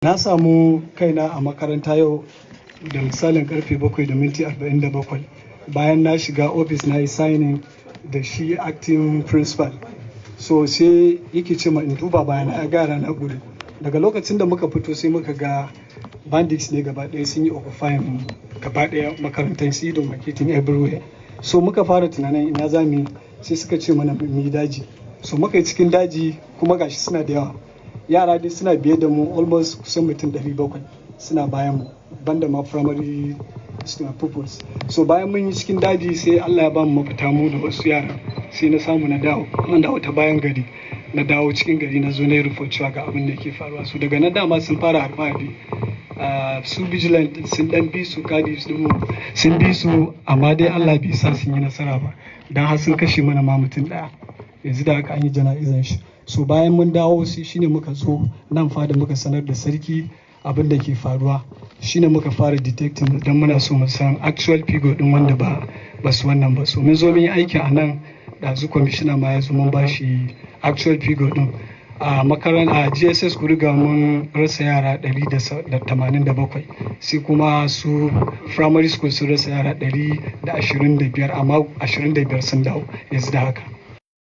Na samu kaina a makaranta yau da misalin karfe 7:47, bayan na shiga ofis na yi signing da shi acting principal. So sai yake ce ma in duba bayan na gara na gudu. Daga lokacin da muka fito, sai muka ga bandits ne gaba ɗaya sun yi occupying gaba ɗaya makarantar, su yi dominating everywhere. So muka fara tunanin ina za mu yi, sai suka ce mana mu yi daji. So muka yi cikin daji, kuma gashi suna da yawa. Yara dai suna biye da mu, almost kusan mutum 700 suna bayan mu, banda ma primary student pupils. So bayan mun yi cikin daji, sai Allah ya ba mu mafita, mu da wasu yara, sai na samu na dawo, mun dawo ta bayan gari, na dawo cikin gari, na zo na yi report cewa ga abin da ke faruwa. So daga nan dama sun fara harbe harbe. Su vigilante sun dan bi su, kadi sun bi su, amma dai Allah bai sa sun yi nasara ba, dan har sun kashe mana ma mutum daya. Yanzu da haka an yi jana'izan shi. So bayan mun dawo, sai shine muka zo nan fada muka sanar da sarki abin da ke faruwa. Shine muka fara detecting don muna so mu san actual figure din wanda ba su wannan ba. So mun zo mun yi aiki a nan ɗazu, kwamishina ma ya zo, mun ba shi actual figure din. A makaran a JSS Kuriga mun rasa yara 187, sai kuma su primary school sun rasa yara 125, amma 25 sun dawo yanzu da haka.